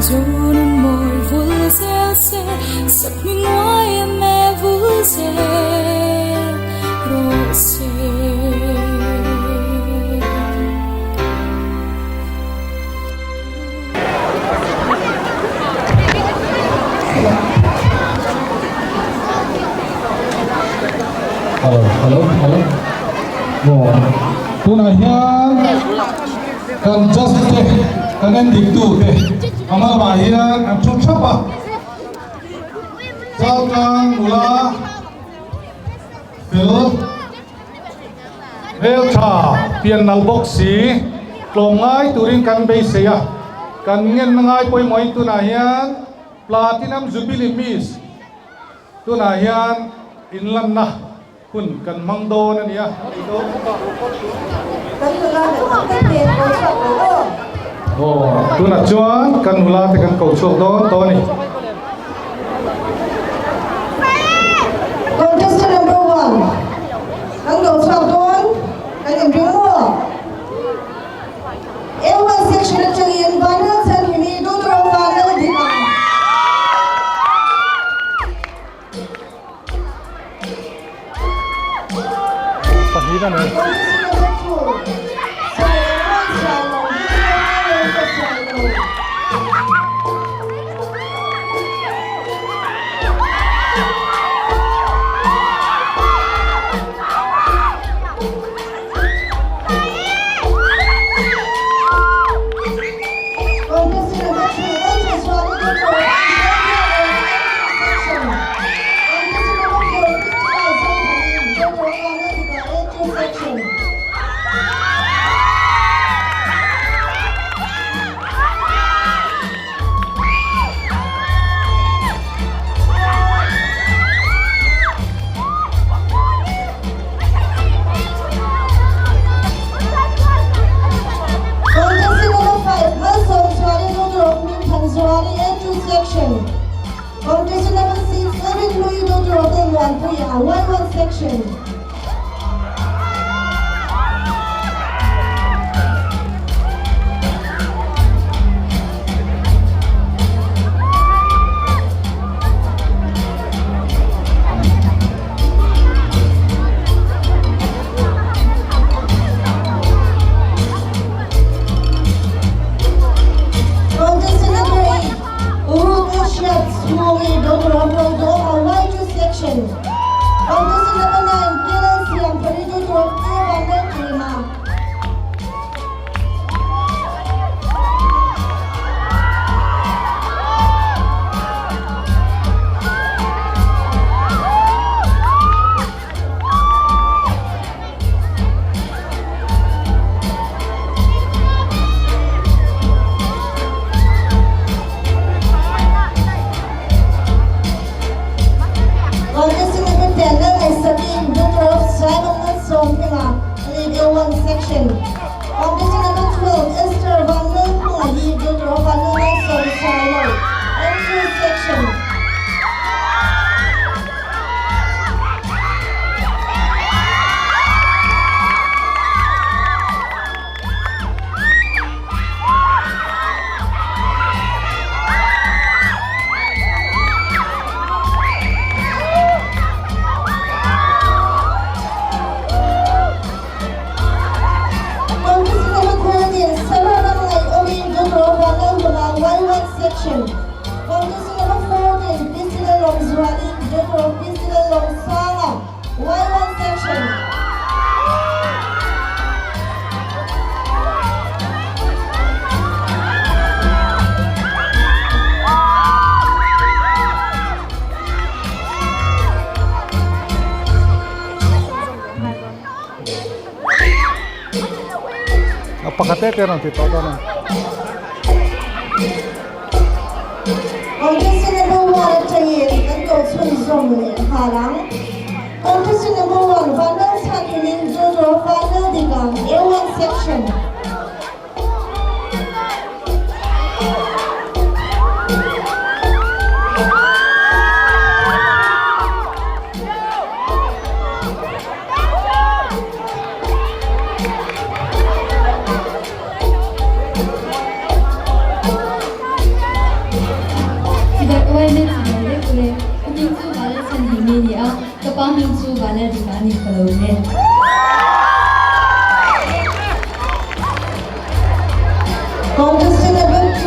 Zonun mawi vul zel se, Sakhming uai em e vul zel rawh se. Hello, hello, hello. Aw, tunah hian kan judge te, kan en dik tu te a hma lamah hian an thu thap a. Chaltlang nula fel hmeltha pian nal bawk si tlawm ngai turin kan beisei a. Kan ngenna ngai pawimawhin tunah hian Platinum Jubilee Miss Tunah hian inlanna hun kan hmang dawn a nia. Kan nula te kan kan pen ko chhuak lo aw. Aw, tunah chuan kan nula te kan ko chhuak dawn tawh a ni. Contestant number one kan ko chhuak dawn kan inring maw? A1 section atangin Vanlal Chhanhimi Daughter of Vanlal Dika. Pahnih a nei. Contestant number 2 Sailo Sailo Daughter of Vanlal Sailo. Contestant number 5, Malsawmzuali daughter of Hmingthanzuali, A2 section. Contestant number 6, Erin Louis, daughter of Lalmuanpuia, Y1 section. Contestant number 8, Ruth Hriat Chhungi, daughter of Rodawma, Y2 section. Contestant number 9, Kiran Siamthari, daughter of A. Vanlalprema. Contestant number 10, Lalngaihsakin, daughter of Simon Malsawmhminga, Lead A1 section. Contestant number 12, Esther Vanlalhmangahi, daughter of Vanlalmalsawm Sailo, M2 section. Contestant number 13, Sarah Ramngaih Omi, daughter of Vanlalhuma, Y1 section. Contestant number 14, Priscilla Lawmzuali, daughter of Priscilla Lawmsanga, Y1 section. A pakhat te te rawn ti tawh dawn a. Contestant number one atangin kan ko chhunzawm leh nghal ang. Contestant number one Vanlalchhanhinin Jojo Vanlaldika A1 section. Vanlalrima a ni ka lo e. Contestant number 2,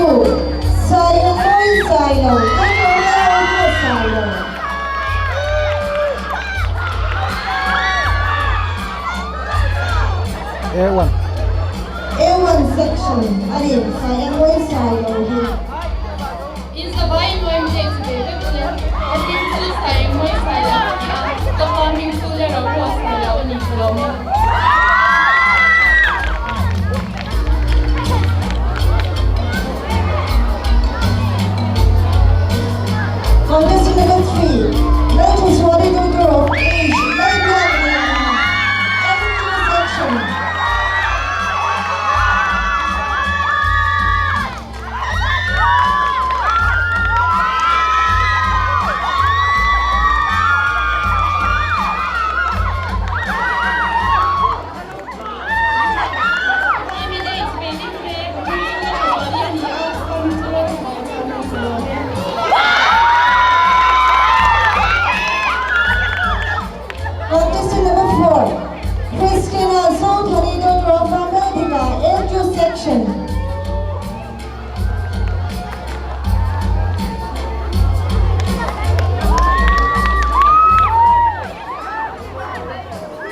Sailo Sailo, Sailo Sailo. A1. A1 section, ani Sailo Sailo hi. In zavai nuai mi dei chi ve vek ule. Ka hming chu Sai Mawi Sailo a ni a, ka pa hming chu Le Rohruah Sailo a ni ka lawm e. Contestant number 3, Lalthazuali daughter of H. Lalbiakliana, M2 section. Contestant number 4, Christina Zothani daughter of Ramdika, L2 section.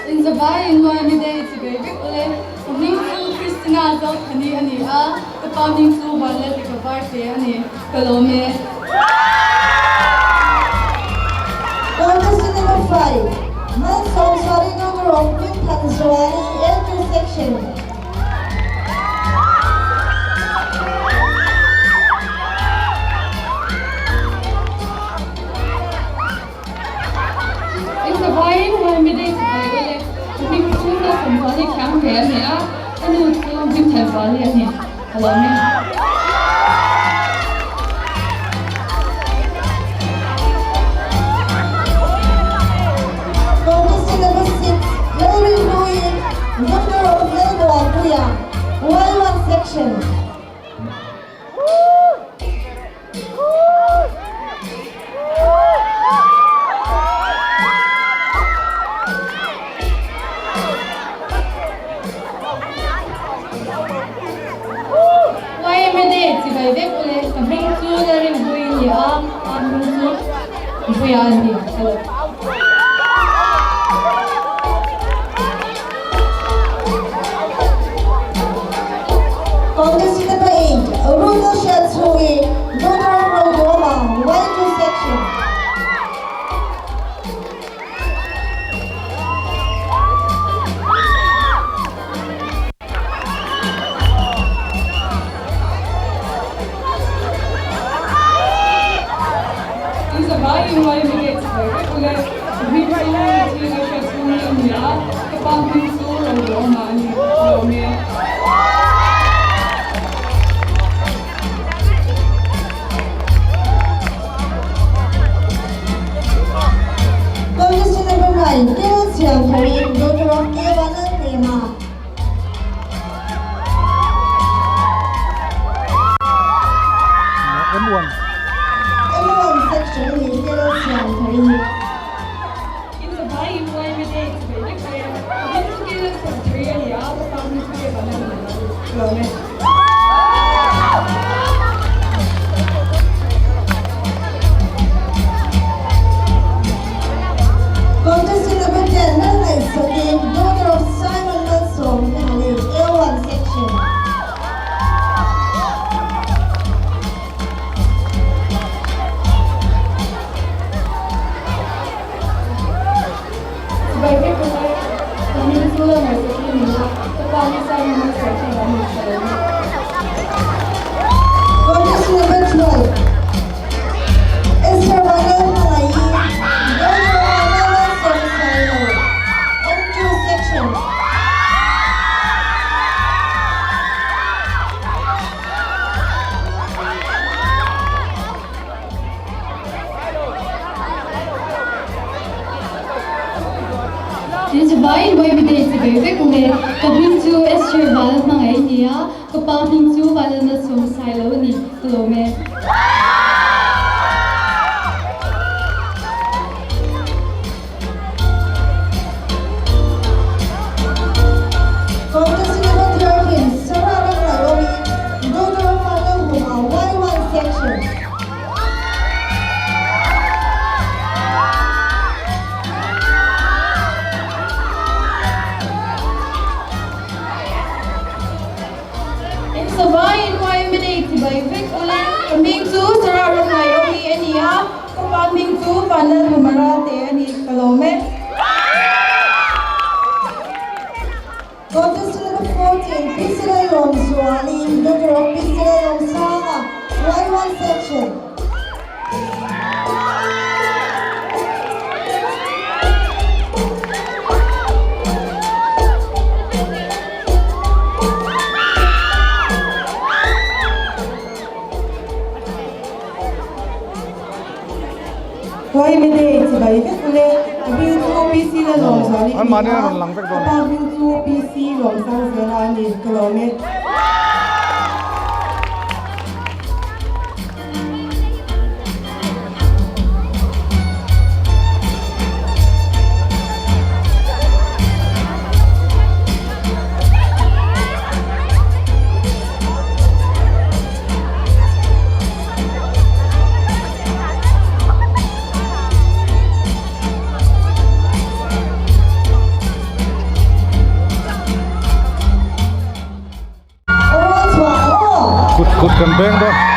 In zavai in nuai mi dei chi bei vek ule. Ka hming chu Christina Zothani a ni a, ka pa hming chu Vanlalrika Varte a ni. Ka lawm e. Contestant number 5, Malsawmzuali daughter of Hmingthanzuali, L2 section. In zavaiin nuai mi dei chi bei ule. Ka hming chu Malsawmzuali Khiangte a ni a, ka nu chu Hmingthanzuali a ni. Ka lawm e. Contestant number 6, Lalrinpuii, daughter of Lalmuanpuia, Y1 section. YMA Day chibai vek ule, ka hming chu Lalrinpuii a ni a, a hming chu Puia a ni. Hello. Contestant number 8, Ruth Hriatchhungi, daughter of Rodoma, Y2 section. In zavai in YMA Day chibai vek ule, ka hming chu Regina Hriatchhungi a ni a, ka pa hming chu Rodoma a ni. Lawm e. Contestant number 9, Kel Siamthari, daughter of Kevanan Nema. M1. M1 section ni Kel Siamthari. In zavai in YMA Day chibai vek ule, ka hming chu Kel Siamthari a ni a, ka pa hming chu Kevanan Nema. Lawm e. Contestant number 10, Lalngai Sakim, daughter of Simon Malsom family, A1 section. Chibai vek ule, ka hming chu Lalngai Sakim a ni a, ka pa hi Simon Malsawm a ni. Ka lawm e. Contestant number 12, Esther Vanlalhmangaih, daughter of Vanlalmalsawm Sailo, M2 section. In zavai in YMA Day chibai vek ule, ka hming chu Esther Vanlalhmangaih a ni a, ka pa hming chu Vanlalmalsawm Sailo a ni. Ka lawm e. hming chu Sarah Ramngaiomi a ni a, ka pa hming chu Vanlalhuma Ralte a ni. Ka lawm e. Contestant number 14, Priscilla Lawmzuali, daughter of Priscilla Lawmsanga, Y1 section. Huaimete i chibai vek ule, ka hming chu PC Lalawmzuali ka ni a, ka pa hming chu PC Lawmsangzela a ni, ka lawm e. Kut kut kan beng dawn.